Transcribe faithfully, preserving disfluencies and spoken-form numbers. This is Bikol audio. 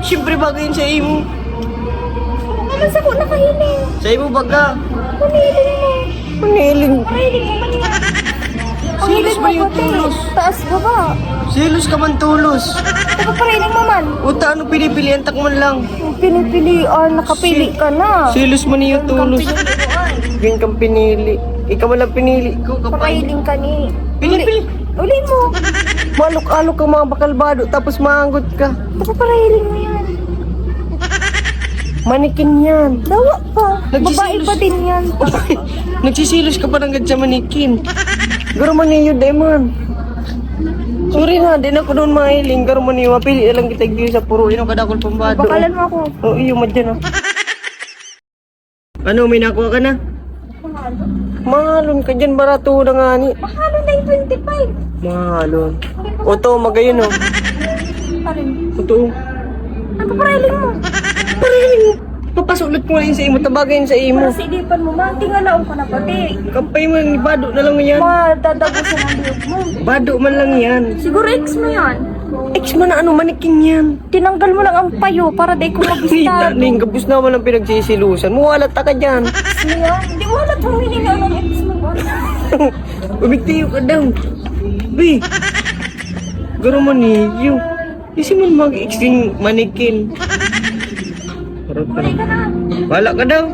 Siyempre, bagay yun sa imo. Naman sa ko nakahiling. Sa imo, baga. Paniling mo. Paniling. Paniling mo man yan. Selos ba yung tulos? Taas baba. Selos ka man tulos. Kapapariling mo man. Uta, ano pinipilian tak man lang? Yung pinipilian, nakapili ka na. Selos man iyo tulos. Ganyan kang pinili. Ikaw man lang pinili ko, kapay. Papariling ka ni. Pinipili. Uli mo. Malok-alok ang mga bakal bado, tapos maanggot ka. Papariling mo yan. Manikin yan. Dawa pa. Babae Nagsisilos. Pa din yan. Nagsisilos ka pa ng gadya manikin. Garo man iyo, Demon. Sorry na, di na ko doon mahiling. Garo man iyo, mapili na lang kita dito sa puro. Yun ang kadakol pambado. Bakalan mo ako. Oo, iyo, madyan ah. Ano, may nakuha ka na? Mahalon ka dyan, barato na nga ni. Mahalo na yung twenty-five. Mahalon. O to, magayon oh. Pa rin. Totoo. Ano pa rin mo? Papasulat ko na yun sa imo, tabagan yun sa imo. Para sa ilipan mo, man. Tingalaon ko na pati. Kampay mo, bado na lang yan. Madadagusan ang loob mo. Bado man lang yan. Siguro ex mo yan. Ex mo na ano, manikin yan. Tinanggal mo lang ang payo para di ko Kita, mabistado. Ning, gabos naman ang pinagsisilusan mo. Wala ta ka dyan. Ex mo yan. Hindi mo alam kung hininga ng ex mo ba? Umigtiyo ka daw. Bi. Garo man iyo. Isi man mag-ex yung manikin. Huli ka na. Wala ka daw.